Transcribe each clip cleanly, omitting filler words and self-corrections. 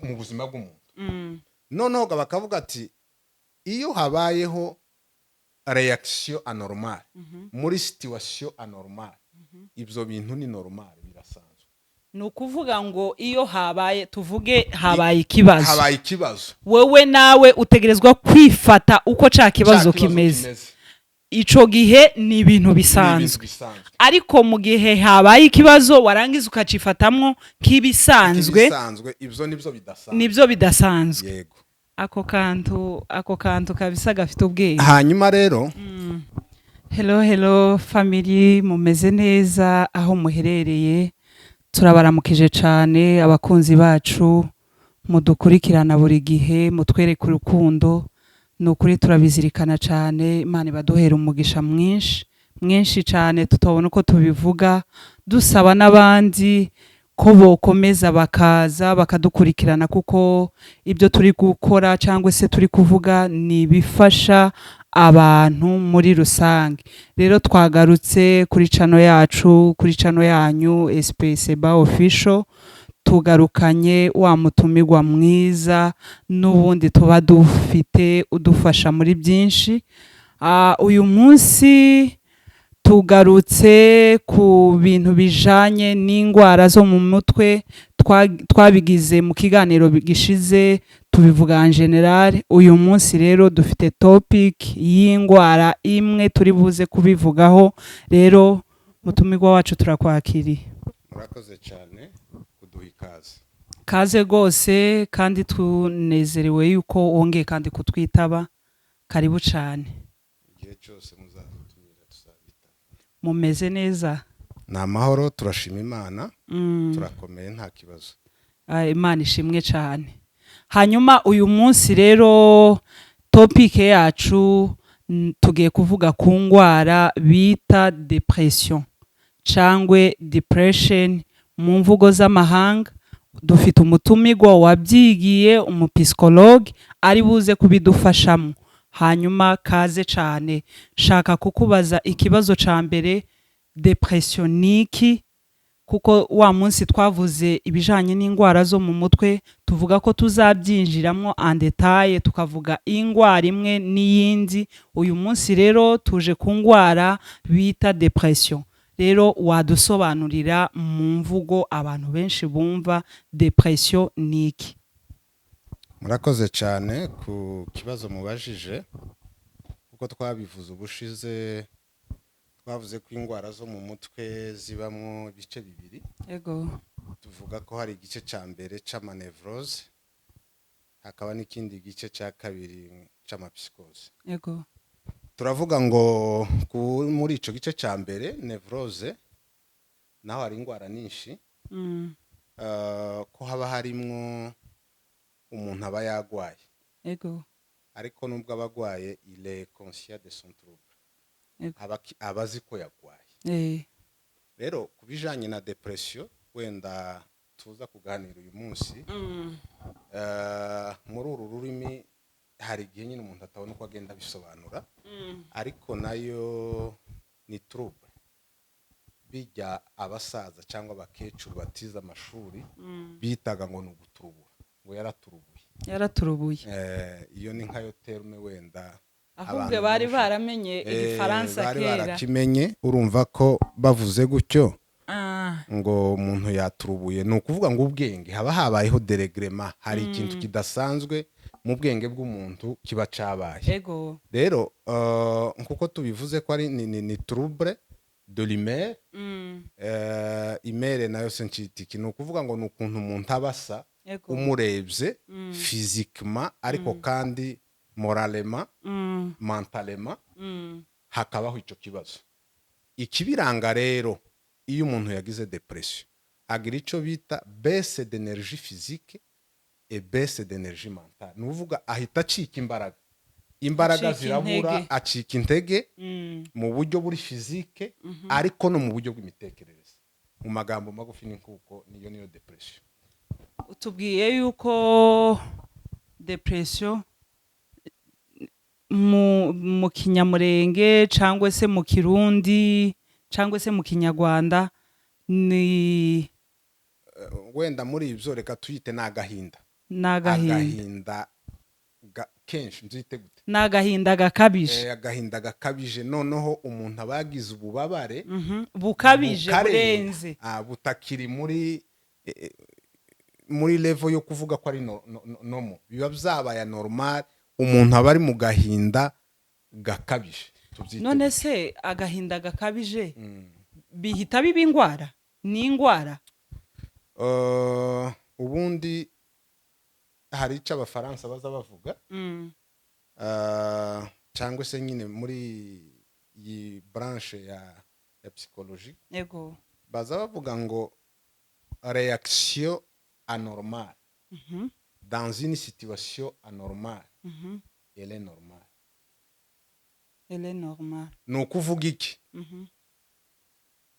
mu buzima bw'umuntu. Noneho bakavuga ati iyo habayeho réaction anormale muri situation anormale, ibyo bintu ni normal, birasanzwe. Ni ukuvuga ngo iyo habaye, tuvuge habaye ikibazo, habaye ikibazo, wewe nawe utegerezwa kwifata uko ca kibazo Ca kimeze. Ico gihe ni ibintu Ni ibintu bisanzwe. Bisanzwe. Ariko mu gihe habaye ikibazo, warangiza ukacifatamwo nk'ibisanzwe, Ibisanzwe, ibyo nibyo bidasanzwe. Nibyo bidasanzwe. Yego. Ako kantu kabisa gafite ubwenge. Hanyuma rero, Hello, hello family, mumeze neza aho muherereye? Turabaramukije cyane abakunzi bacu mudukurikirana buri gihe, mutwereka urukundo. Ni ukuri turabizirikana cyane. Imana ibaduhera umugisha mwinshi mwinshi cyane tutabona uko tubivuga. Dusaba n'abandi ko bokomeza bakaza bakadukurikirana, kuko ibyo turi gukora cyangwa se turi kuvuga ni ibifasha abantu muri rusange. Rero twagarutse kuri channel yacu, kuri channel yanyu SPS Ba Official. Tugarukanye wa mutumirwa mwiza n'ubundi tuba dufite, udufasha muri byinshi. Uyu munsi tugarutse ku bintu bijanye n'indwara zo mu mutwe. Twabigize mu kiganiro gishize, tubivuga en général. Uyu munsi rero dufite topic y'indwara imwe turi buze kubivugaho. Rero mutumirwa wacu, turakwakiriye. Murakoze cyane kuduha ikaze. Kaze rwose, kandi tunezerewe yuko wongeye kandi kutwitaba. Karibu cyane. Igihe cyose muzadutumira tuzabitaba. Mumeze neza? Ni amahoro, turashima Imana. Turakomeye, nta kibazo. Ah, Imana ishimwe cyane. Hanyuma uyu munsi rero topic yacu, tugiye kuvuga ku ndwara bita dépression cyangwa depression mu mvugo z'amahanga. Dufite umutumirwa wabyigiye, umupsychologue, ari buze kubidufashamo. Hanyuma kaze cyane. Shaka kukubaza ikibazo cya mbere: dépression ni iki? Kuko wa munsi twavuze ibijanye n'indwara zo mu mutwe, tuvuga ko tuzabyinjiramo en détail, tukavuga indwara imwe n'iyindi. Uyu munsi rero tuje ku ndwara bita dépression. Rero wadusobanurira mu mvugo abantu benshi bumva, dépression ni iki? Murakoze cyane ku kibazo mubajije. Kuko twabivuze ubushize, twavuze ko indwara zo mu mutwe zibamo ibice bibiri. Tuvuga ko hari igice cya mbere cy'amanévroses, hakaba n'ikindi gice cya kabiri cy'amapsychoses. Turavuga ngo muri icyo gice cya mbere, névroses, naho hari indwara nyinshi, ko haba harimwo umuntu aba yagwaye, ariko nubwo aba agwaye, il est conscient de son trouble. Aba azi ko yagwaye. Rero ku bijanye na dépression wenda tuza kuganira uyu munsi, muri uru rurimi hari igihe nyine umuntu atabona uko agenda abisobanura, ariko nayo ni trouble bijya abasaza cyangwa abakecuru batize amashuri bitaga ngo ni uguturubura, ngo yaraturubuye. Yaraturubuye. Iyo ni nkayo terme wenda Ahubwo abantu bari benshi baramenye igifaransa bari kera. barakimenye. Urumva ko bavuze gutyo ngo umuntu yaturubuye, ni ukuvuga ngo ubwenge haba habayeho dérèglement, hari ikintu kidasanzwe mu bwenge bw'umuntu kiba cabaye. Rero nkuko tubivuze ko ari ni trouble de l'humeur. Humeur nayo se ncitiki? Ni ukuvuga ngo ni ukuntu umuntu aba asa umurebye physiquement, ariko kandi moralement, mentalement hakabaho icyo kibazo. Ikibiranga rero, iyo umuntu yagize dépression, agira icyo bita baisse d'énergie physique et baisse d'énergie mentale. Ni ukuvuga ahita acika imbaraga, imbaraga Acika zirabura, intege. Acika intege mu buryo buri physique, ariko no mu buryo bw'imitekerereze. Mu magambo magufi ni kuko niyo dépression. Utubwiye yuko dépression mu Kinyamurenge cyangwa se mu Kirundi cyangwa se mu Kinyarwanda ni Wenda muri ibyo reka tuyite ni agahinda. Ni agahinda. Agahinda kenshi, mbyite gute? Ni agahinda gakabije. Agahinda gakabije. Noneho umuntu aba yagize ububabare Bukabije. Bukarenga. Burenze. Butakiri muri level yo kuvuga ko ari normal, biba byabaye normal. Umuntu aba ari mu gahinda gakabije, tubyite None gutyo. se agahinda gakabije bihita biba indwara? Ni indwara? Ubundi hari icyo Abafaransa baza bavuga, cyangwa se nyine muri iyi branche ya psychologie, baza bavuga ngo réaction anormale dans une situation anormale, elle est normale. Elle est normale. Ni ukuvuga iki?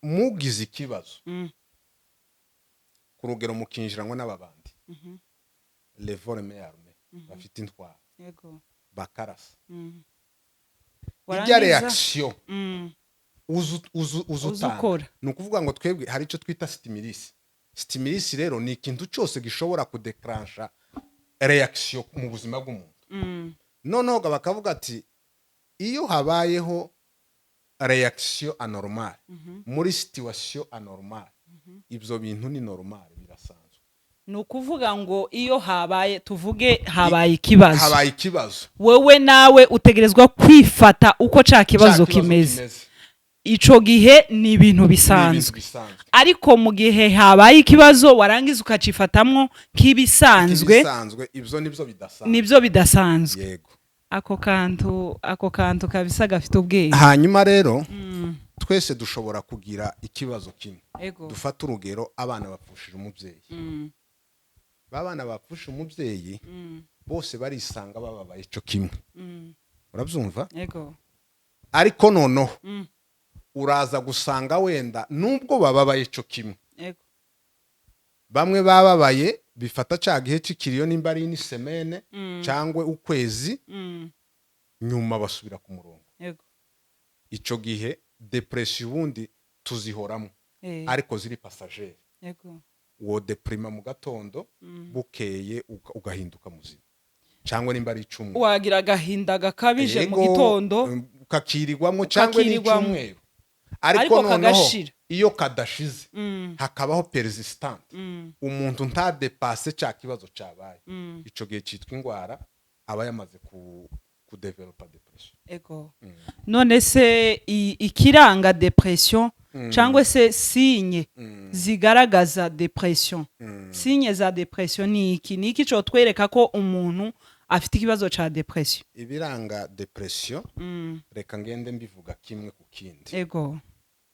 Mugize ikibazo, ku rugero mukinjiranwa n'ababandi, les voleurs armés, bafite intwaro, bakarasa, ijya Warangiza? Réaction uzu uzu uzu Uzi utanga. Ukora. Ni ukuvuga ngo twebwe hari icyo twita stimulus. Stimulus rero ni ikintu cyose gishobora kudeclencha réaction mu buzima bw'umuntu. Noneho bakavuga ati iyo habayeho réaction anormale muri situation anormale, ibyo bintu ni normal, birasanzwe. Ni ukuvuga ngo iyo habaye, tuvuge habaye ikibazo, Habaye ikibazo, wewe nawe utegerezwa kwifata uko ca kibazo Cya kimeze. Ico gihe ni ibintu Ni ibintu bisanzwe. bisanzwe. Ariko mu gihe habaye ikibazo, warangiza ukacifatamwo nk'ibisanzwe, Ibisanzwe, ibyo nibyo bidasanzwe. Nibyo bidasanzwe. Yego. Ako kantu kabisa gafite ubwenge. Hanyuma rero twese dushobora kugira ikibazo kimwe. Dufate urugero, abana bapfushije umubyeyi. Ba bana bapfusha umubyeyi bose barisanga bababaye icyo kimwe, urabyumva? Ego. Ariko noneho uraza gusanga wenda nubwo bababaye icyo kimwe, bamwe bababaye bifata cya gihe cy'ikiriyo, nimba ari ni semaine cyangwa ukwezi, nyuma basubira ku murongo. Icyo gihe dépression ubundi tuzihoramo, ariko ziri passagère. Uwo déprima mu gatondo, bukeye ugahinduka muzima, cyangwa nimba ari icyumweru. Wagira agahinda gakabije mu Yego, gitondo, ukakirirwamo cyangwa Ukakirirwamo. n'icyumweru, ariko Ariko noneho kagashira. iyo kadashize, hakabaho persistante, umuntu ntadépasse cya kibazo cyabaye, icyo gihe cyitwa indwara, aba yamaze kudevelopa dépression. Ego. None se ikiranga dépression, cyangwa se signe zigaragaza dépression, signe za dépression ni iki? Ni iki cotwereka ko umuntu afite ikibazo ca dépression? Ibiranga dépression, reka ngende mbivuga kimwe ku kindi.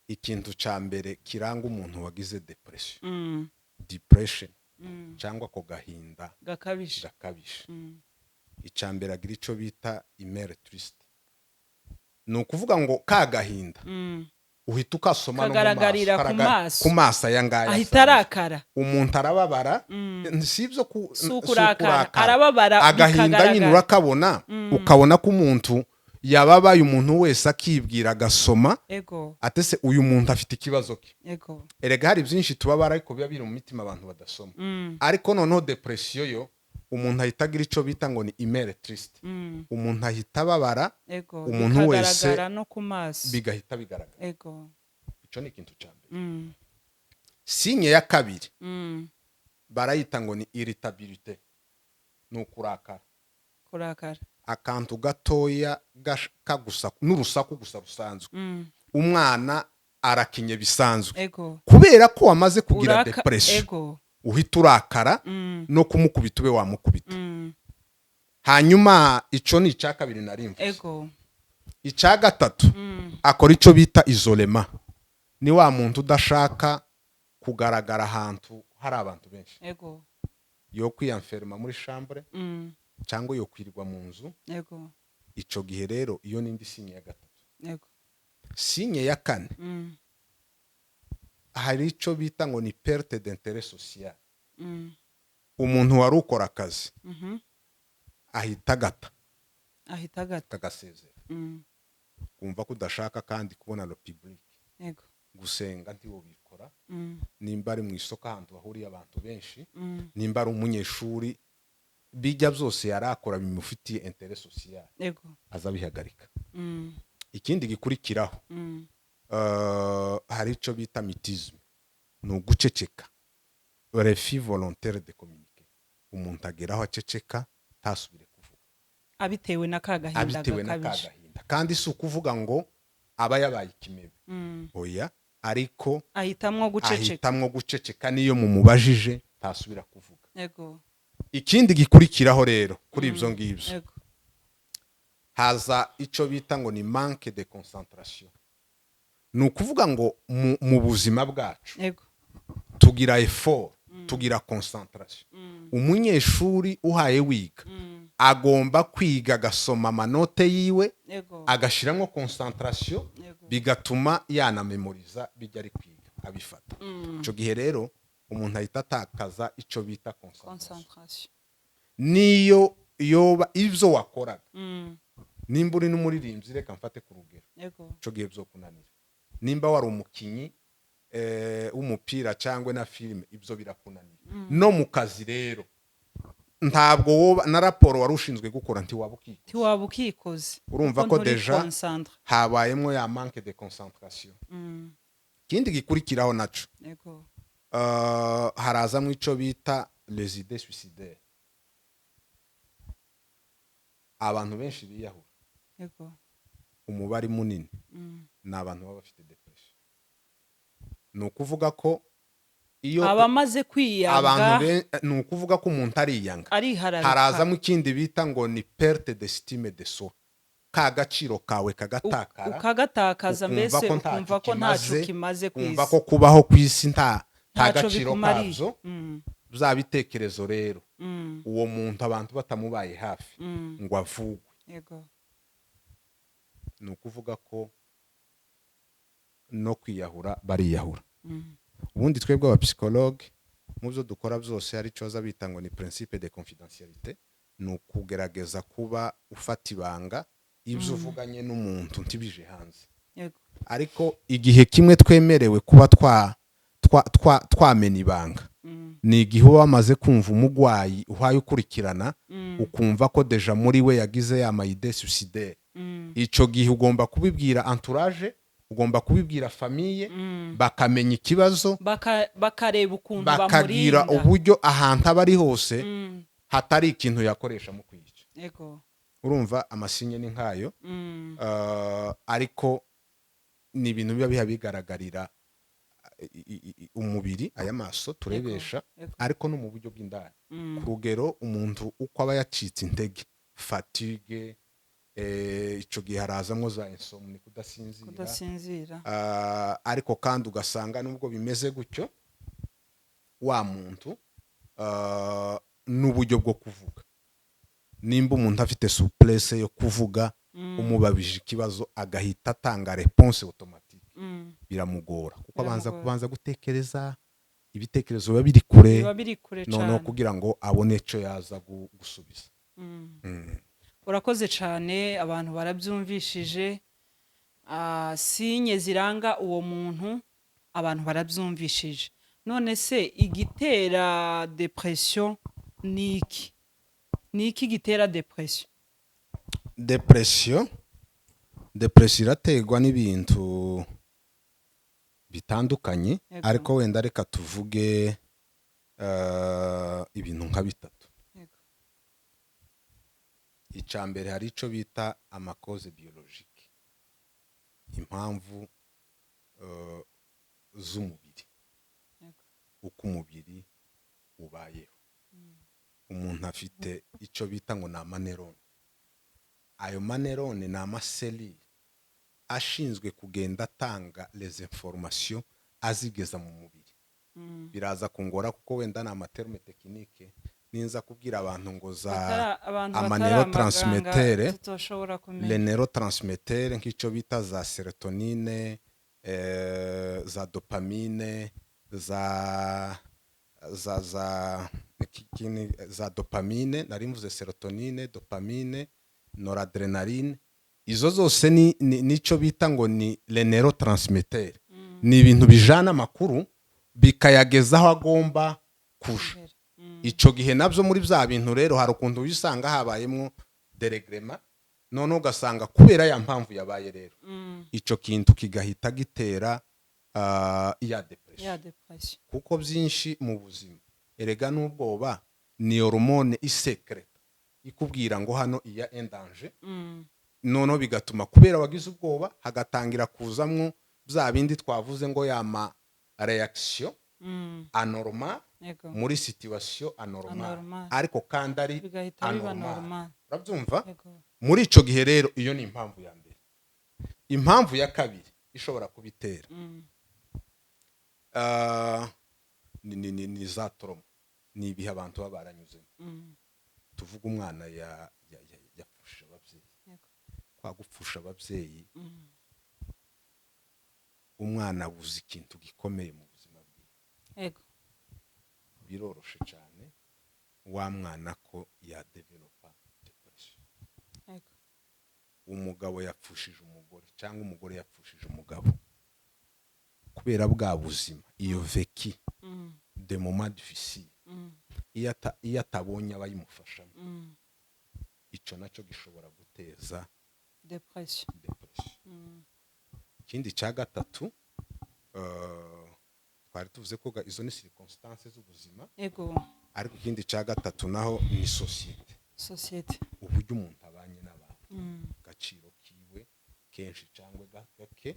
Ikintu cya mbere kiranga umuntu wagize dépression, depression cyangwa ako gahinda gakabije, gakabije, icya mbere agira icyo bita humeur triste. Ni ukuvuga ngo ka gahinda uhita ukasoma no mu maso. Kagaragarira ku maso. Ku maso aya ngaya Ahita asanzwe. arakara. Umuntu arababara, si ibyo Si si ukurakara, arababara agahinda nyine. Bikagaragara. Urakabona, ukabona ko umuntu yababaye, umuntu wese akibwira, agasoma atese uyu muntu afite ikibazo ke. Erega hari byinshi tubabara ariko biba biri mu mitima abantu badasoma. Ariko noneho dépression yo, umuntu ahita agira icyo bita ngo ni humeur triste. Umuntu ahita ababara, umuntu wese Bikagaragara no ku maso. bigahita bigaragara. Icyo ni ikintu cya mbere. Signe ya kabiri barayita ngo ni irritabilité, ni ukurakara. Kurakara. Akantu gatoya kagusa n'urusaku gusa rusanzwe, umwana arakinye bisanzwe, kubera ko wamaze kugira dépression, uhita urakara, no kumukubita ube wamukubita. Hanyuma icyo ni icya kabiri nari mvuze. Icya gatatu, akora icyo bita isolement. Ni wa muntu udashaka kugaragara ahantu hari abantu benshi, yo kwiyenferma muri chambre cyangwa yo kwirirwa mu nzu. Icyo gihe rero iyo ni indi signe ya gatatu. Signe ya kane, hari icyo bita ngo ni perte d'intérêt social. Umuntu wari ukora akazi ahita agata, Ahita agata. kagasezera, kumva ko udashaka kandi kubona le public, gusenga ntiwobikora, nimba ari mu isoko ahantu hahuriye abantu benshi, nimba ari umunyeshuri. Bijya byose yari akora bimufitiye intérêt social, azabihagarika. Ikindi gikurikiraho, hari icyo bita mutisme, ni uguceceka, refus volontaire de communiquer. Umuntu ageraho aceceka, ntasubire kuvuga. Abitewe na ka gahinda Abitewe na ka gakabije. gahinda. Kandi si ukuvuga ngo aba yabaye ikimebe, oya, ariko ahitamwo guceceka. Ahitamwo guceceka, n'iyo mumubajije ntasubira kuvuga. Ikindi gikurikiraho rero kuri ibyo ngibyo, haza icyo bita ngo ni manque de concentration. Ni ukuvuga ngo mu buzima bwacu tugira effort, tugira concentration. Umunyeshuri uhaye wiga agomba kwiga, agasoma amanote yiwe, agashyiramo concentration, bigatuma yanamemoriza bijya ari kwiga, abifata. Icyo gihe rero umuntu ahita atakaza icyo bita concentration. Concentration. Niyo yoba ibyo wakoraga, nimba uri n'umuririmbyi, reka mfate ku rugero, icyo gihe byo kunanira. Nimba wari umukinnyi w'umupira cyangwa na filime, ibyo birakunanira. No mu kazi rero, ntabwo woba na raporo wari ushinzwe gukora, ntiwaba ukikoze. Ntiwaba ukikoze. Urumva kuko ko nturi déjà concentré. habayemo ya manque de concentration. Ikindi gikurikiraho naco, harazamo ico bita les idées suicidaires. Abantu benshi biyahura, umubare munini ni abantu baba bafite dépression. Ni ukuvuga ko iyo abamaze kwiyanga. Abantu ni ukuvuga ko umuntu ariyanga. Ariharabika. Harazamo ikindi bita ngo ni perte d'estime de soi, ka gaciro kawe kagatakara. Ukagatakaza. Ukumva Mbese ko ntacyo ukumva ko ntacyo kimaze, kimaze ku ukumva isi. ko kubaho ku isi nta Ntacyo gaciro bikumariye. kabyo. Bya bitekerezo rero, uwo muntu abantu batamubaye hafi ngo avugwe, ni ukuvuga ko no kwiyahura bariyahura. Ubundi twebwe abapsychologue, mu byo dukora byose hari icyo baza bita ngo ni principe de confidentialité. Ni ukugerageza kuba ufata ibanga, ibyo uvuganye n'umuntu ntibije hanze. Ariko igihe kimwe twemerewe kuba twamena ibanga ni igihe uba wamaze kumva umugwayi uhaye ukurikirana, ukumva ko déjà muri we yagize ya ma idées suicidaires. Icyo gihe ugomba kubibwira entourage, ugomba kubibwira famille, bakamenya ikibazo. Bakareba ukuntu Bakagira bamurinda. uburyo ahantu aba ari hose hatari ikintu yakoresha mu kwica. Urumva ama signes ni nkayo. Ariko ni ibintu biba biha bigaragarira umubiri, aya maso turebesha, ariko no mu buryo bw'indani. Ku rugero, umuntu uko aba yacitse intege, fatigue, icyo gihe harazamo za insomnie, kudasinzira. Kudasinzira. Ariko kandi ugasanga nubwo bimeze gutyo, wa muntu n'uburyo bwo kuvuga, nimba umuntu afite souplesse yo kuvuga, umubabije ikibazo agahita atanga réponse automatique, biramugora kuko abanza Biramugora. kubanza gutekereza, ibitekerezo biba biri kure. Biba biri kure Noneho cyane. kugira ngo abone icyo yaza gusubiza. Urakoze cyane, abantu barabyumvishije. Signes ziranga uwo muntu abantu barabyumvishije. None se igitera dépression ni iki? Ni iki gitera dépression? Dépression iraterwa n'ibintu bitandukanye. Ariko wenda reka tuvuge ibintu nka bitatu. Icya mbere, hari icyo bita ama causes biologiques, impamvu z'umubiri, uko umubiri ubayeho. Umuntu afite icyo bita ngo ni ama neurones. Ayo ma neurones ni ama cellules ashinzwe kugenda atanga les informations, azigeza mu mubiri. Biraza kungora kuko wenda ni ama termes techniques, ninza kubwira abantu ngo za Abantu batari ama neurotransmetteurs, abaganga tutoshobora kumenya. Les neurotransmetteurs, nk'icyo bita za sérotonine, za dopamine, za dopamine nari mvuze, sérotonine, dopamine, noradrénaline, izo zose ni nicyo bita ngo ni les neurotransmetteurs. Ni ibintu bijana amakuru bikayageza aho agomba kuja. Ico gihe nabyo muri bya bintu rero hari ukuntu wisanga habayemo dérèglement, none ugasanga kubera ya mpamvu yabaye rero, ico kintu kigahita gitera ya depression. Ya depression. Kuko byinshi mu buzima erega n'ubwoba ni hormone isekreta ikubwira ngo hano iya en danger. Noneho bigatuma kubera wagize ubwoba hagatangira kuzamwo bya bindi twavuze ngo yama réaction anormal muri situation anormal, Anormal. ariko kandi ari Bigahita biba anormal. normal. Urabyumva? Yego. Muri ico gihe rero, iyo ni impamvu ya mbere. Impamvu ya kabiri ishobora kubitera ni za trauma, ni ibihe abantu baba baranyuzemo. Tuvuga umwana yapfushije ababyeyi. Kwa gupfusha ababyeyi, umwana abuze ikintu gikomeye mu buzima bwe. Biroroshe cyane wa mwana ko yadevelopa depression. Umugabo yapfushije umugore cyangwa umugore yapfushije umugabo, kubera bwa buzima, iyo vécu de moment difficile, iyo atabonye abayimufashamo, icyo nacyo gishobora guteza depression. Depression. Ikindi cya gatatu, twari tuvuze ko izo ni circonstances z'ubuzima, ariko ikindi cya gatatu naho ni sosiyete. Sosiyete. Uburyo umuntu abanye n'abantu, agaciro kiwe kenshi cyangwa gake,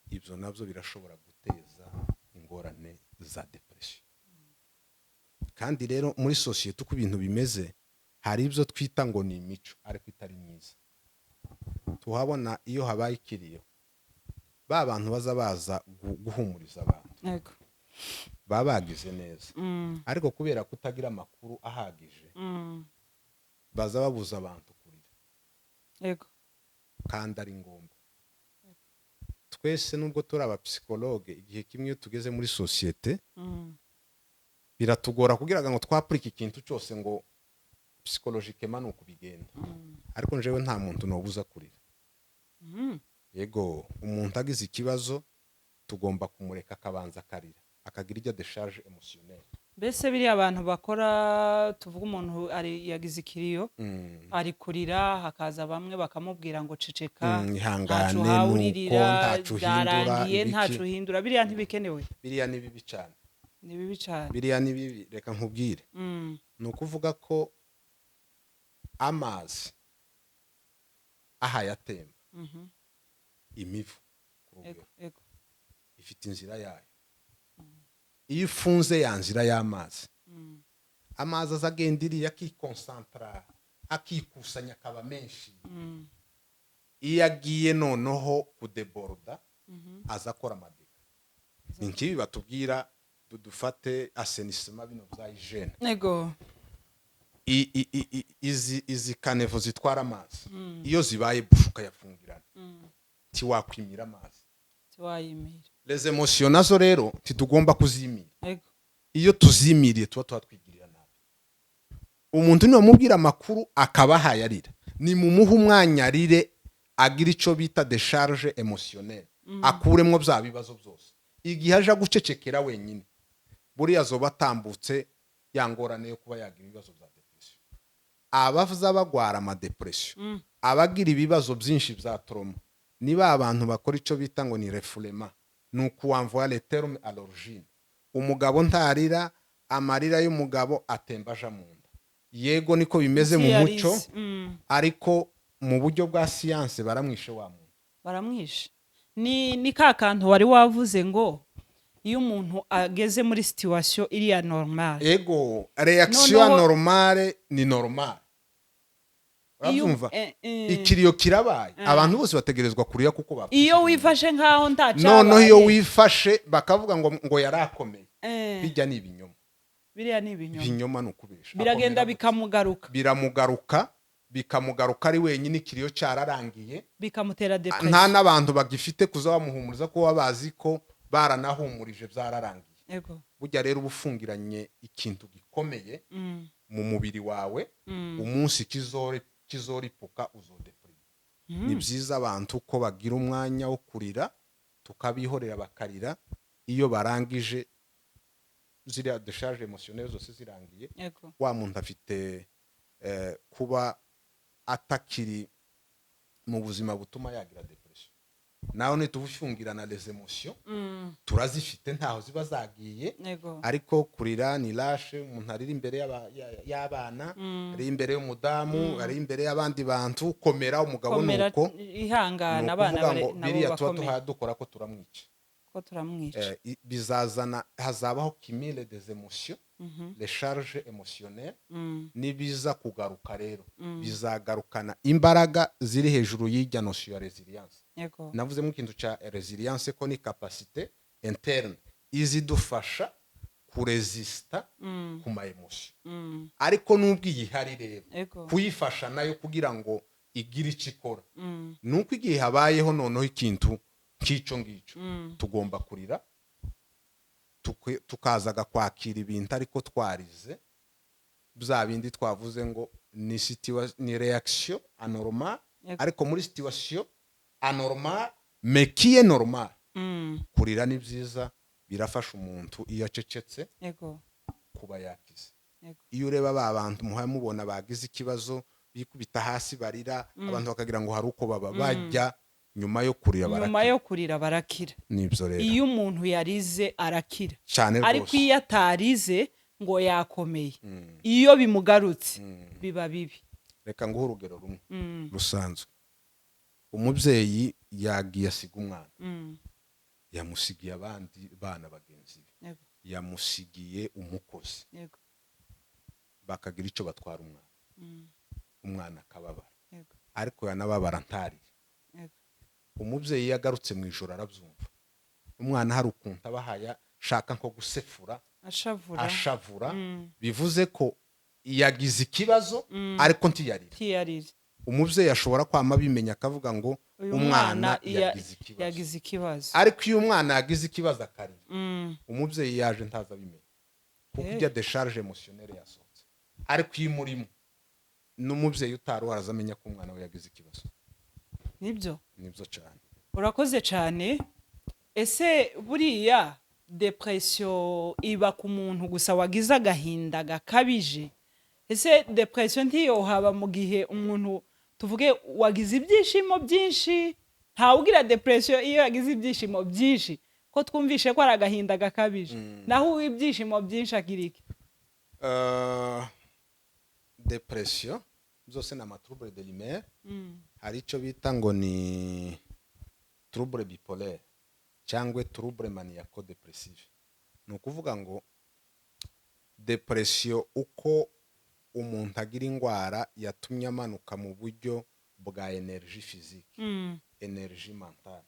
ibyo nabyo birashobora guteza ingorane za depression. Kandi rero muri sosiyete uko ibintu bimeze, hari ibyo twita ngo ni imico ariko itari myiza. Tuhabona iyo habaye ikiriyo, ba bantu baza baza guhumuriza abantu, baba bagize neza, ariko kubera kutagira amakuru ahagije, baza babuza abantu kurira kandi ari ngombwa. Twese nubwo turi abapsychologue, igihe kimwe iyo tugeze muri sosiyete biratugora kugira ngo twapurike ikintu cyose ngo psychologiquement ni ukubigenda. Ariko njyewe nta muntu nobuza kurira. Yego, umuntu agize ikibazo tugomba kumureka akabanza akarira, akagira ijya décharge émotionnelle. Mbese biriya abantu bakora, tuvuga umuntu ari yagize ikiriyo, ari kurira, hakaza bamwe bakamubwira ngo ceceka, ihangane, ntaco uhawe nuko uririra, ntaco uhindura, byarangiye, ibiki. Ntaco uhindura, biriya ntibikenewe. Biriya ni bibi cyane. Ni bibi cyane. Biriya ni bibi, reka nkubwire. Ni ukuvuga ko amazi ahaye atemba, imivu ku rugero, ifite inzira yayo. Iyo ifunze ya nzira y'amazi, amazi aza agenda iriya akikonsantara, akikusanya, akaba menshi. Iyo agiye noneho kudeboroda, aza akora amadégâts. Ni nk'ibi batubwira dufate assainissement, bino bya hygiène. Izi caniveaux zitwara amazi, iyo zibaye bouchées ukayafungirana, ntiwakwimira amazi. Tiwayimira. Les émotions nazo rero ntitugomba kuzimira. Iyo tuzimiriye tuba twigirira nabi. Umuntu niwamubwira amakuru akaba ahaye arira, ni mumuhe umwanya arire, agira icyo bita décharge émotionnelle, akuremo bya bibazo byose. Igihe aje gucecekera wenyine, buriya azoba atambutse ya ngorane yo kuba yagira ibibazo bya depression. Abaza bagwara amadepression, abagira ibibazo byinshi bya trauma, ni ba bantu bakora icyo bita ngo ni refoulement, ni ukuwamvuwa les termes à l'origine. Umugabo ntarira, amarira y'umugabo atemba aja mu nda. Yego, niko bimeze mu muco, Yarize. Ariko mu buryo bwa siyanse baramwishe wa muntu. Baramwishe. Ni ka kantu wari wavuze ngo iyo umuntu ageze muri situation iriya normal, Ego, réaction normale ni normale. Urabyumva? Ikiriyo kirabaye, abantu bose bategerezwa kurira kuko bapfushije iyo umuntu. Wifashe nkaho ntacabaye. Noneho iyo wifashe bakavuga ngo yarakomeye, bijya ni ibinyoma. Biriya ni ibinyoma. Ibinyoma ni ukubesha. Biragenda Akomera gute? bikamugaruka. Biramugaruka, bikamugaruka ari wenyine, ikiriyo cyararangiye, bikamutera nta depression. n'abantu bagifite kuza bamuhumuriza, ko baba bazi ko baranahumurije byararangiye. Burya rero uba ufungiranye ikintu gikomeye mu mubiri wawe. Umunsi kizoripuka uzodeprima. Ni byiza abantu ko bagira umwanya wo kurira, tukabihorera bakarira. Iyo barangije Ziriya décharge émotionnelle zose zirangiye, wa muntu afite kuba atakiri mu buzima butuma yagira dépression. Nawe nitubufungirana les émotions, turazifite, ntaho ziba zagiye. Ariko kurira ni lashe. Umuntu arira imbere y'abana, ari imbere y'umudamu, ari imbere y'abandi bantu. Komera umugabo. Komera. Nuko ihangana. Ni Abana ukuvuga ngo nabo biriya tuba bakomeye. tuhaye dukora ko turamwica. Ko turamwica. Bizazana, hazabaho cumul des émotions, les charges émotionnelles. Nibiza kugaruka rero, bizagarukana imbaraga ziri hejuru y'ijya notion ya résilience. Navuzemo ikintu cya résilience, ko ni capacité interne izidufasha kuresista ku ma émotion. Ariko nubwo iyi ihari rero, kuyifasha nayo kugira ngo igire icyo ikora, ni uko igihe habayeho noneho ikintu nk'icyo ngicyo, tugomba kurira, tukazaga kwakira ibintu, ariko twarize bya bindi twavuze ngo ni réaction anormale. Ariko muri situation anormale mais qui est normale. Kurira ni byiza, birafasha umuntu iyo acecetse kuba yakize. Iyo ureba ba bantu muhaye mubona bagize ikibazo, bikubita hasi barira, abantu bakagira ngo hari uko baba bajya, nyuma yo kurira Nyuma barakira. yo kurira barakira. Nibyo rero. Iyo umuntu yarize arakira. Cyane Ariko rwose. iyo atarize ngo yakomeye, iyo bimugarutse biba bibi. Reka nguhe urugero rumwe rusanzwe. Umubyeyi yagiye asiga umwana, yamusigiye abandi bana bagenzi be, yamusigiye umukozi, bakagira icyo batwara umwana, umwana akababara, ariko yanababara ntarire. Umubyeyi iyo agarutse mu ijoro arabyumva, umwana hari ukuntu aba ahaye ashaka nko gusefura, ashavura. Ashavura. Bivuze ko yagize ikibazo, ariko ntiyarira. Ntiyarire. Umubyeyi ashobora kwama abimenya, akavuga ngo uyu umwana mwana yagize ikibazo. Yagize ikibazo. Ariko iyo umwana yagize ikibazo akarira, umubyeyi yaje ntaza abimenya, kuko ijya décharge émotionnelle yasohotse. Ariko iyo imurimo, n'umubyeyi utari uhari amenya ko umwana we yagize ikibazo. Nibyo. Nibyo cyane. Urakoze cyane. Ese buriya dépression iba ku muntu gusa wagize agahinda gakabije? Ese dépression ntiyohaba mu gihe umuntu, tuvuge, wagize ibyishimo byinshi? Ntawugira dépression iyo yagize ibyishimo byinshi, ko twumvishe ko ari agahinda gakabije. Naho uw'ibyishimo byinshi agira iki? Dépression zose ni ama trouble de l'humeur. Hari icyo bita ngo ni trouble bipolaire cyangwa trouble maniaco dépressive. Ni ukuvuga ngo dépression, uko umuntu agira indwara yatumye amanuka mu buryo bwa énergie physique, énergie mentale,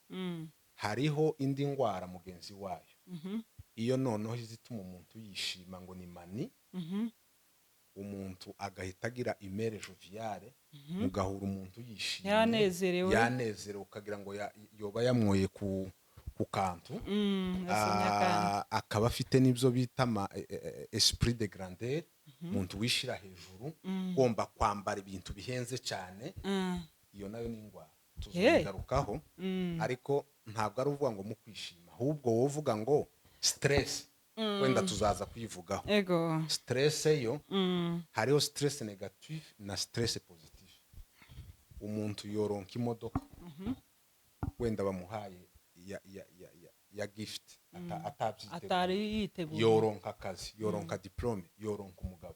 hariho indi ndwara mugenzi wayo, iyo noneho izituma umuntu yishima, ngo ni manie, umuntu agahita agira humeur joviale, mugahura umuntu yishimye, Yanezerewe. yanezerewe, ukagira ngo yoba yamwoye ku kantu. Yasomye akantu. Akaba afite n'ibyo bita ama esprit de grandeur, umuntu wishira hejuru, ugomba kwambara ibintu bihenze cyane. Iyo nayo ni indwara tuzayigarukaho. Ariko ntabwo ari uvuga ngo mu kwishima, ahubwo wowe uvuga ngo stress, wenda tuzaza kuyivugaho. Stress yo, hariho stress négative na stress positive. Umuntu yoronka imodoka, wenda bamuhaye ya gift atabyiteguye, Atari yiteguye. yoronka akazi, yoronka diplôme, yoronka umugabo,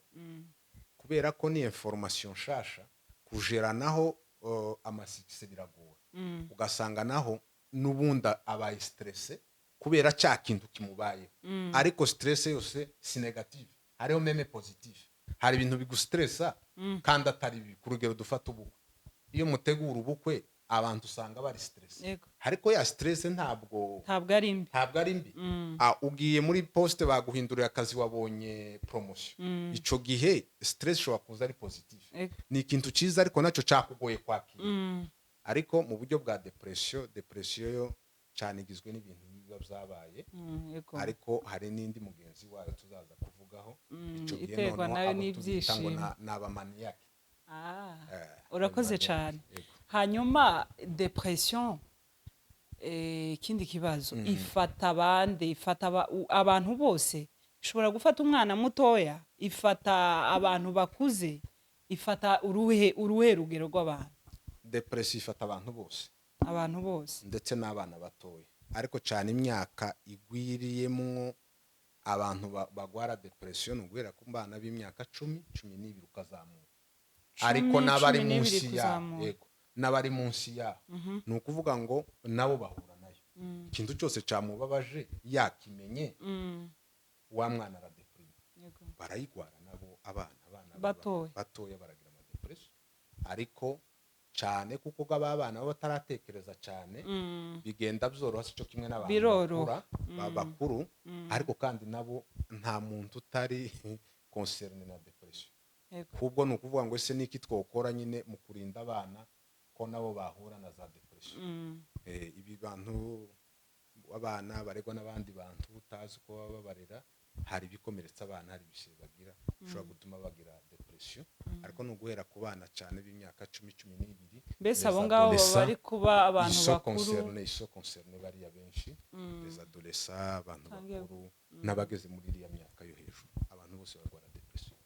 kubera ko ni information nshasha, kujera naho ama succès biragora. Ugasanga naho n'ubundi abaye stressé kubera cya kintu kimubayeho. Ariko stress yose si négative, hariho même positive. Hari ibintu bigustressa kandi atari bibi. Ku rugero dufata ubukwe. Iyo mutegura ubukwe, abantu usanga bari stressé, ariko ya stress ntabwo Ntabwo ari mbi. Ntabwo ari mbi. Ugiye muri poste, baguhinduriye akazi, wabonye promotion, ico gihe stress ishobora kuza ari positive. Ni ikintu cyiza, ariko nacyo cyakugoye kwakira. Ariko mu buryo bwa dépression, dépression yo cyane igizwe n'ibintu biba byabaye. Ariko hari n'indi mugenzi wayo tuzaza kuvugaho. Ico gihe Iterwa noneho nayo abo tubita ngo n'ibyishimo. ni aba maniaque. Urakoze Aba maniaque, cyane. Yego. Hanyuma dépression, ikindi kibazo, ifata abandi, ifata abantu bose? Ishobora gufata umwana mutoya, ifata abantu bakuze, ifata uruhe rugero rw'abantu? Depression ifata abantu bose. Abantu bose. Ndetse n'abana batoya, ariko cyane imyaka igwiriyemwo abantu bagwara depression ni uguhera ku bana b'imyaka 10, 12 ukazamuka, ariko n'abari 12 munsi ya kuzamura. Yego, n'abari munsi yaho, ni ukuvuga ngo nabo bahura nayo. Ikintu cyose cyamubabaje yakimenye, wa mwana aradeprime. Barayigwara nabo abana Batoya. Batoya baragira amadepression, ariko cyane kuko aba bana baba bataratekereza cyane, bigenda byoroha, si cyo kimwe n'abantu Biroroha. bakura, bakuru. Ariko kandi nabo nta muntu utari concerné na depression. Ahubwo ni ukuvuga ngo ese niki twokora nyine mu kurinda abana ko nabo bahura na za depression? Ibi bantu, abana baregwa n'abandi bantu utazi uko baba babarera, hari ibikomeretsa abana, hari ibisebe bagira bishobora gutuma bagira depression, ariko ni uguhera ku bana cyane b'imyaka 10, 12. Mbese abo ngabo baba bari kuba abantu Iso bakuru. concerne, iso concerne bariya benshi, les adolescents, abantu bakuru n'abageze muri iriya myaka yo hejuru, abantu bose barwara depression.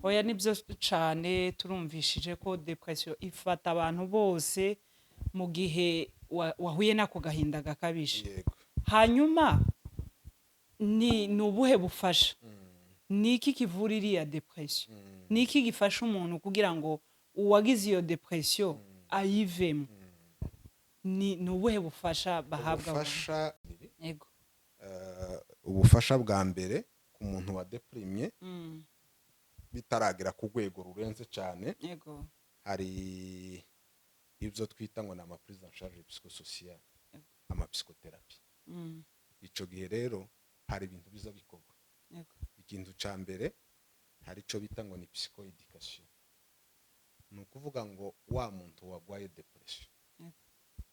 Oya, nibyo cyane, turumvishije ko depression ifata abantu bose mu gihe wahuye n'ako gahinda gakabije. Hanyuma ni ubuhe bufasha, ni iki kivura iriya depression, ni iki gifasha umuntu kugira ngo uwagize iyo depression ayivemo? Ni ubuhe bufasha bahabwa abantu? Ubufasha ubufasha bwa mbere ku muntu wa déprimye bitaragera ku rwego rurenze cyane, hari ibyo twita ngo ni amaprise en charge psychosociale, amapsychothérapie. Icyo gihe rero hari ibintu biza bikorwa. Ikintu cya mbere, hari icyo bita ngo ni psychoéducation. Ni ukuvuga ngo wa muntu wagwaye depression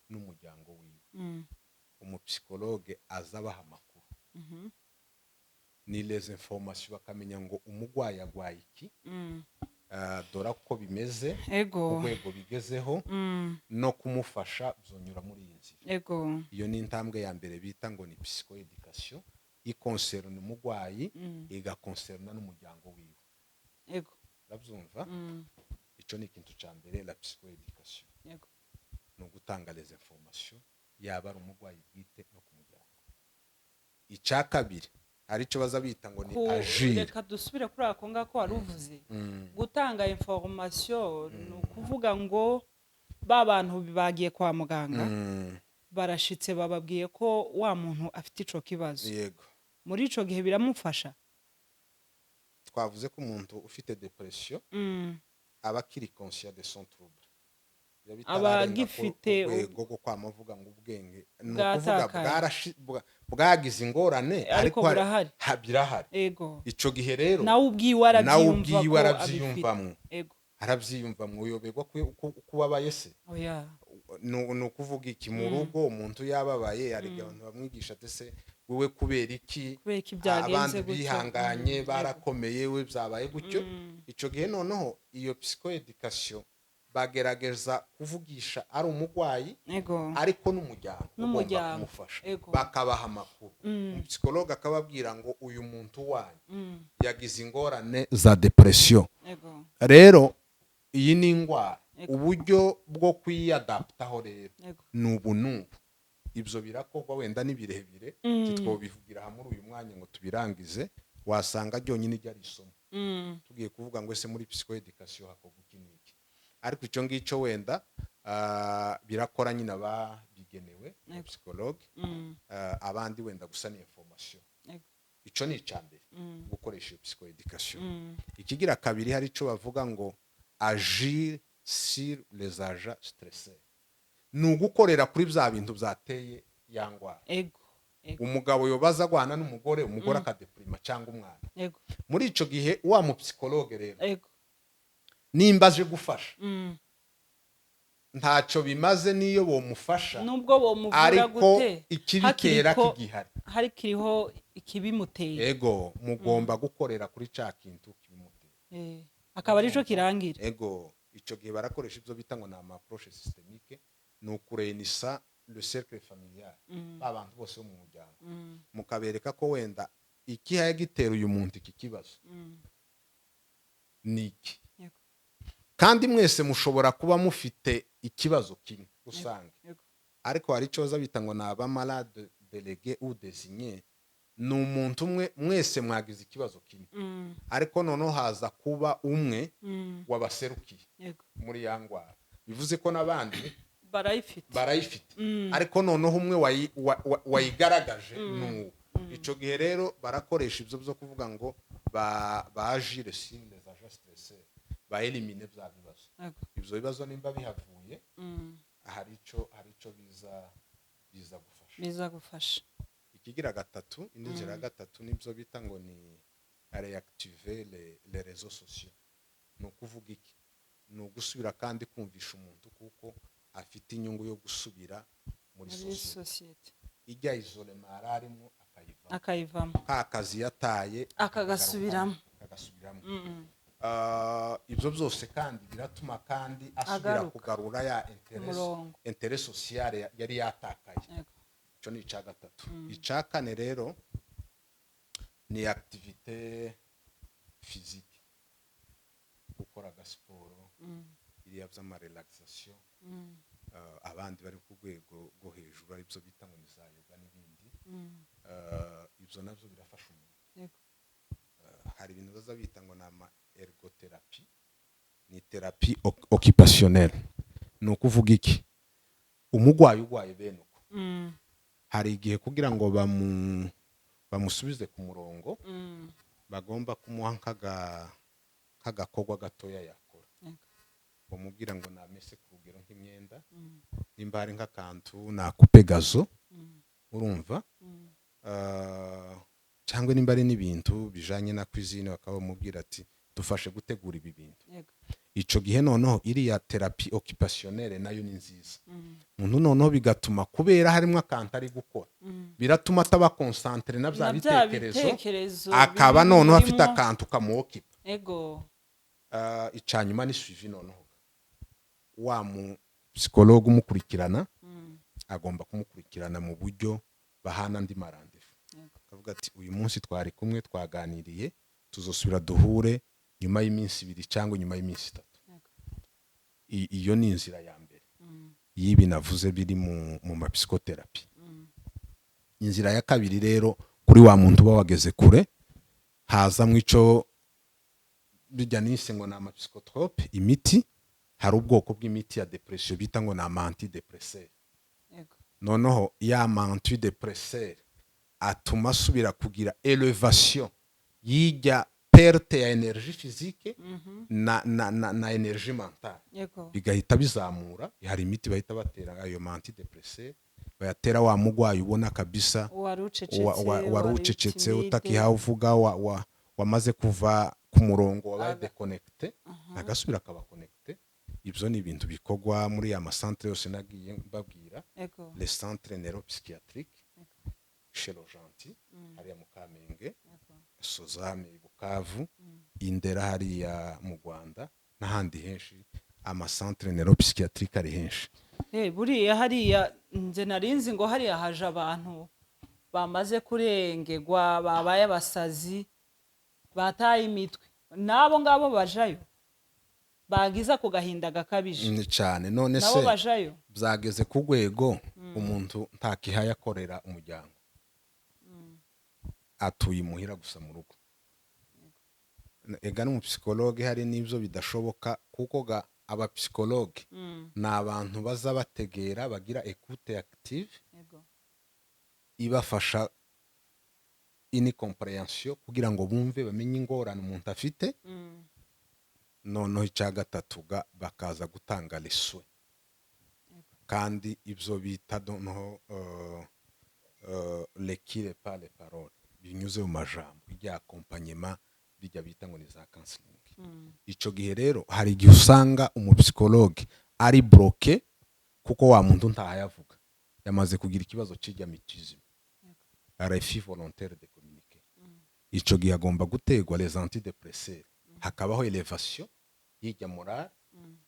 n'umuryango wiwe, umupsychologue aza abaha amakuru, ni les informations, bakamenya ngo umurwayi agwaye iki, dore uko bimeze, urwego bigezeho, no kumufasha byonyura muri iyi nzira. Iyo ni intambwe ya mbere bita ngo ni psychoéducation, ikonserna umurwayi, igakonserna n'umuryango wiwe. Urabyumva? Icyo ni ikintu cya mbere, la psychoéducation. Ni ugutanga les informations, yaba ari umurwayi bwite no ku muryango. Icya kabiri, hari icyo baza bita ngo ni agir. Reka dusubire kuri ako ngako wari uvuze. Gutanga information ni ukuvuga ngo ba bantu bagiye kwa muganga, barashitse, bababwiye ko wa muntu afite ico kibazo. Muri ico gihe biramufasha? Twavuze ko umuntu ufite depression aba akiri conscient de son trouble. Biba Aba bitararenga agifite ku rwego rwo kwama avuga ngo ubwenge, ni ukuvuga Bwatakaye. bwagize ingorane, Ariko ariko burahari. Birahari. Ico gihe rero Nawe ubwiwe nawe arabyiyumva ubwiwe ko arabyiyumvamwo. abifite. Arabyiyumvamwo, uyoberwa ko ubabaye se? Oya. Ni ukuvuga iki? Mu rugo umuntu yababaye, hari igihe abantu bamwigisha ati: "Se wowe kubera iki?" Kubera iki byagenze Abandi gutyo? bihanganye, barakomeye, we byabaye gutyo. Icyo gihe noneho iyo psychoéducation bagerageza kuvugisha ari umurwayi, ariko n'umuryango ugomba N'umuryango. kumufasha, bakabaha amakuru. Umupsychologue akababwira ngo uyu muntu wanyu yagize ingorane za depression, rero iyi ni indwara, uburyo bwo kwiyadaptaho rero ni ubu n'ubu. Ibyo birakorwa, wenda ni birebire, titwobivugira hamwe muri uyu mwanya ngo tubirangize, wasanga ryonyine ijya ari isomo. Tugiye kuvuga ngo ese muri psychoéducation hakorwa iki n'iki, ariko icyo ngicyo wenda birakora nyine ababigenewe, psychologue. Abandi wenda gusa ni information. Icyo ni icya mbere, gukoresha iyo psychoéducation. Ikigira kabiri, hari icyo bavuga ngo agir sur les agents stresseurs, ni ugukorera kuri bya bintu byateye ya ndwara. ego ego Umugabo yobaza agwana n'umugore, umugore akadeprima, cyangwa umwana. Muri icyo gihe wa mupsychologue rero, nimba aje gufasha, ntacyo bimaze niyo bomufasha, Nubwo bomuvura ariko gute, ikibitera kigihari. Hakiriho ikibimuteye. Ego, mugomba gukorera kuri cya kintu kibimutera. Akaba arico kirangira. Ego, icyo gihe barakoresha ibyo bita ngo ni ama approche systémique, ni ukurenisa le cercle familial, ba bantu bose bo mu muryango, mukabereka ko wenda Ikihaye gitera uyu muntu iki kibazo ni iki? Kandi mwese mushobora kuba mufite ikibazo kimwe rusange, ariko hari icyo baza bita ngo ni aba malade délégué ou désigné. Ni umuntu umwe, mwese mwagize ikibazo kimwe, ariko noneho haza kuba umwe wabaserukiye muri ya ndwara, bivuze ko n'abandi barayifite. Barayifite, ariko noneho umwe wayigaragaje ni uwo. Icyo gihe rero barakoresha ibyo byo kuvuga ngo ba agir sur les agents stresseurs, ba éliminer bya bibazo. Ibyo bibazo nimba bihavuye, hari icyo biza gufasha. Biza gufasha. Ikigira gatatu, indi nzira ya gatatu, nibyo bita ngo ni réactiver les réseaux sociaux. Ni ukuvuga iki? Ni ugusubira kandi kumvisha umuntu kuko afite inyungu yo gusubira muri muri sosiyete, sosiyete, ijya isolement yari arimo akayivamo, akayivamo, ka kazi yataye akagasubiramo. Akagasubiramo. Ibyo byose kandi biratuma kandi asubira Agaruka. kugarura ya intérêt Umurongo. intérêt social yari yatakaye. Icyo ni icya gatatu. Icya kane rero ni activité physique, gukora agasiporo, iriya by'ama relaxation. Abandi bari ku rwego rwo hejuru, aribyo bita ngo ni za yoga n'ibindi. Ibyo nabyo birafasha umuntu. Hari ibintu baza bita ngo ni ama ergothérapie, ni thérapie occupationnelle. Ni ukuvuga iki? Umurwayi urwaye bene uko, hari igihe kugira ngo bamusubize ku murongo, bagomba kumuha nk'agakorwa gatoya yakora, bamubwira ngo namese ku rugero nk'imyenda, nimba hari nk'akantu nakupe gazon, urumva? Cyangwa nimba ari n'ibintu bijanye na cuisine, bakaba bamubwira ati: "Dufashe gutegura ibi bintu." Ico gihe noneho iriya thérapie occupationnelle nayo ni nziza. Umuntu noneho bigatuma, kubera harimo akantu ari gukora, biratuma ataba concentré na bya na bya bitekerezo, bitekerezo akaba bibi noneho afite birimo. akantu kamuokipa. Icanyuma ni suivi. Noneho wa mu psychologue umukurikirana agomba kumukurikirana mu buryo bahana andi ma rendez-vous, akavuga ati: "Uyu munsi twari kumwe, twaganiriye, tuzosubira duhure nyuma y'iminsi 2 cyangwa nyuma y'iminsi 3." Iyo ni inzira ya mbere y'ibi navuze biri mu ma psychothérapie. Inzira ya kabiri rero, kuri wa muntu uba wageze kure, hazamwo ico bijya nise ngo ni ama psychotrope, imiti. Hari ubwoko bw'imiti ya dépression bita ngo ni ama antidépresseur. Noneho ya ma antidépresseur atuma asubira kugira élévation y'ijya perte ya énergie physique na énergie mentale, bigahita bizamura. Hari imiti bahita batera, ayo ma antidépresseur bayatera wa mugwayi ubona kabisa wari ucecetse, wari ucecetse, timide. Utakiha uvuga, wamaze kuva ku murongo, wabaye déconnecté, agasubira akaba connecté. Ibyo ni ibintu bikorwa muri ya ma centre yose nagiye mbabwira, les centres neuropsychiatriques, chez le Gentil hariya mu Kamenge, Sozame i Bukavu, Indera hariya mu Rwanda n'ahandi henshi. Ama centre neuropsychiatrique ari henshi. Buriya hariya nze narinzi ngo hariya haje abantu bamaze kurengerwa, babaye abasazi, bataye imitwe. N'abo ngabo bajayo bagize ako gahinda gakabije? Ni cyane. None nabo se bajayo? byageze ku rwego umuntu ntakihaye akorera umuryango, atuye imuhira gusa mu rugo. Ega n'umu psychologue hari n'ibyo bidashoboka, kuko ga aba psychologue ni abantu baza bategera, bagira écoute active, ibafasha une compréhension kugira ngo bumve, bamenye ingorane umuntu afite. Noneho icya gatatu ga bakaza gutanga les soins, kandi ibyo bita noneho l'écrit par les paroles, binyuze mu majambo, ijya accompagnement bijya bita ngo ni za counseling. Icyo gihe rero hari igihe usanga umu psychologue ari bloqué, kuko wa muntu ntahayavuga, yamaze kugira ikibazo cy'ijya mutisme, refus volontaire de communiquer. Icyo gihe agomba gutegwa les antidépresseurs, hakabaho élévation y'ijya morale.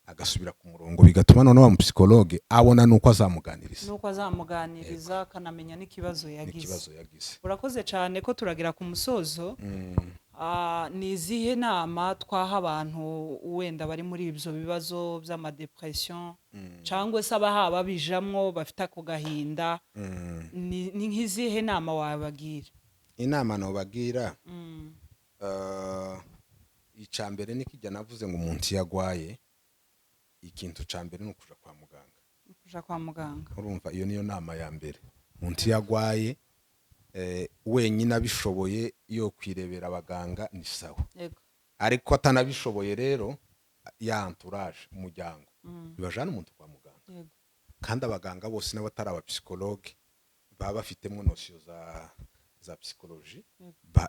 agasubira ku murongo, bigatuma noneho wa mupsychologue abona nuko azamuganiriza. Nuko azamuganiriza, akanamenya n'ikibazo yagize. N'ikibazo yagize. Urakoze cyane ko turagera ku musozo. Ni izihe nama twaha abantu wenda bari muri ibyo bibazo by'amadepression, cyangwa se abahaba bijamwo bafite ako gahinda? Ni nk'izihe nama wabagira? Inama nobabwira, icya mbere ni kijya navuze ngo umuntu iyo agwaye, ikintu cya mbere ni ukuja kwa muganga. Kuja kwa muganga. Urumva, iyo niyo nama ya mbere. Umuntu iyo agwaye, wenyine abishoboye yo kwirebera abaganga ni sawa, ariko atanabishoboye rero, ya entourage, umuryango, bibajana umuntu kwa muganga. Kandi abaganga bose n'abatari abapsychologue baba bafitemo notion za psychologie.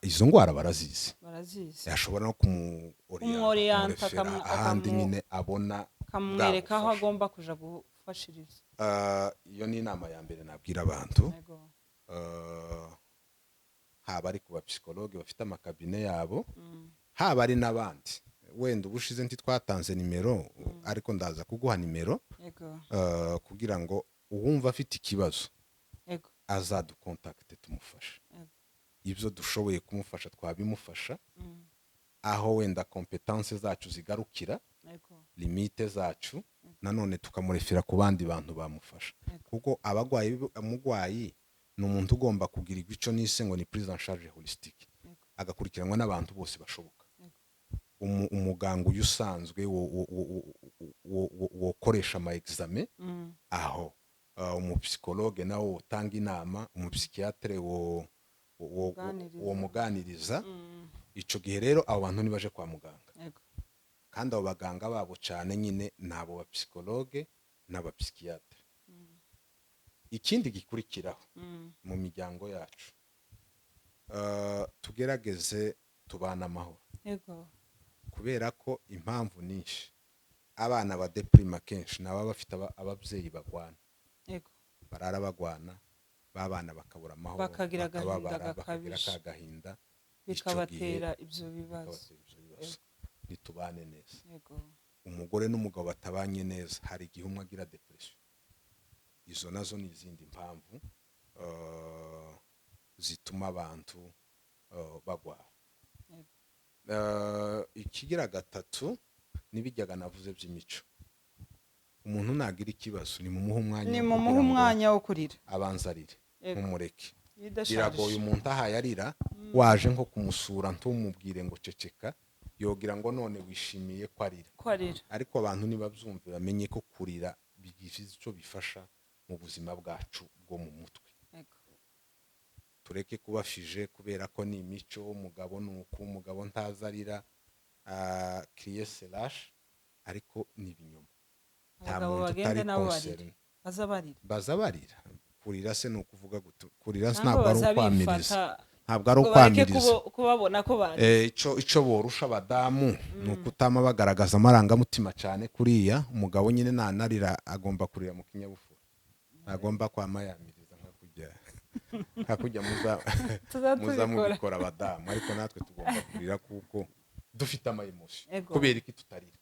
Izo ndwara barazizi. Barazizi. Yashobora no Kumworiyanta, kumurefera ahandi nyine abona akamwereka aho bwa bufasha. agomba kuja gufashiriza. Iyo ni inama ya mbere nabwira abantu. Haba ari ku bapsychologue bafite amacabinet yabo, haba ari n'abandi. Wenda ubushize ntitwatanze nimero, ariko ndaza kuguha nimero kugira ngo uwumva afite ikibazo azaducontacte tumufashe. Ibyo dushoboye kumufasha twabimufasha, aho wenda compétence zacu zigarukira, limite zacu, nanone tukamurefera ku bandi bantu bamufasha. Kuko abagwayi, umugwayi ni umuntu ugomba kugira igico nise ngo ni prise en charge holistique, agakurikiranwa n'abantu bose bashoboka. Umuganga uyu usanzwe wokoresha ama examen, aho umupsychologue nawe utanga inama, umupsychiatre Muganiriza. wo muganiriza. Ico gihe rero abo bantu nibaje kwa muganga. Kandi abo baganga babo cyane nyine ni abo bapsychologue n'abapsychiatre. Ikindi gikurikiraho, mu miryango yacu, tugerageze tubane amahoro. Kubera ko impamvu nyinshi abana badeprima kenshi ni ababa bafite ababyeyi bagwana, barara bagwana, babana bakabura amahoro, Bakagira agahinda bakababara, bakagira gakabije. ka gahinda. Ico gihe Bikabatera ibyo bibazo. bikabatera ibyo bibazo. Nitubane neza. Umugore n'umugabo batabanye neza, hari igihe umwe agira depression. Izo nazo ni izindi mpamvu zituma abantu bagwara. Ikigira gatatu n'ibijyaga navuze by'imico. Umuntu nagira ikibazo, ni mumuhe umwanya Ni wo mumuhe kugira ngo umwanya wo kurira. abanze arire. Mumureke. Bidasharije. Biragoye, umuntu ahaye arira, waje nko kumusura ntumubwire ngo ceceka, yogira ngo none wishimiye ko arira. Ko arira. Ariko abantu nibabyumve, bamenye ko kurira bigize icyo bifasha mu buzima bwacu bwo mu mutwe. Tureke kuba figé kubera ko ni imico, umugabo ni uku, umugabo ntazi arira, crier c'est lâche, ariko ni ibinyoma. Nta Abagabo muntu bagende utari nabo barira. concerné. Baza barira. Baza barira. Kurira se ni ukuvuga kurira Cyangwa ntabwo ari baza ukwamiriza. bifata, Ntabwo ari ngo bareke ukwamiriza. kubabona ko bari Ico borusha abadamu ni ukutama bagaragaza amarangamutima cyane kuriya. Umugabo nyine nanarira agomba kurira mu kinyabupfura, ntagomba kwama yamiriza nka kujya muza Tuza muza tubikora. mubikora abadamu. Ariko natwe tugomba kurira kuko dufite ama émotion. Kubera iki tutarira?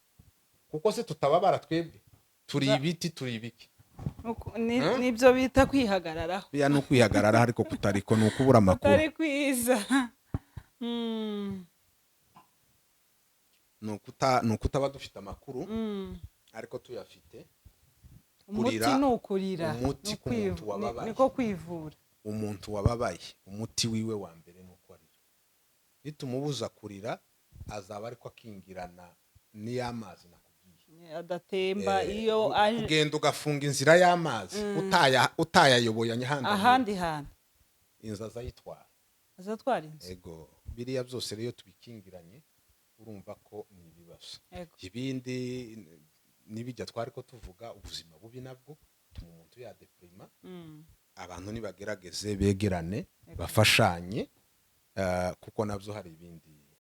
Kuko se tutababara? Twebwe turi ibiti, turi ibiki? Nibyo bita kwihagararaho. Biriya ni ukwihagararaho, ariko kutariko ni ukubura amakuru. Kutari kwiza. Ni ukutaba dufite amakuru, ariko tuyafite. Umuti Kurira, ni ukurira. umuti Ni ku muntu wababaye. Niko kwivura. Umuntu wababaye, umuti wiwe wa mbere ni uko arira. Nitumubuza kurira, azaba ariko akingirana n'iy'amazi nakubwiye. Adatemba iyo aje. Kugenda ugafunga inzira y'amazi utayayoboye ahandi, ahandi hantu, inzu azayitwara. Azatwara inzu. Ego, biriya byose rero iyo tubikingiranye, urumva ko ni ibibazo. Ibindi n'ibijya twari ko tuvuga, ubuzima bubi nabwo tuma umuntu yadeprima. Abantu nibagerageze begerane, bafashanye, kuko nabyo hari ibindi.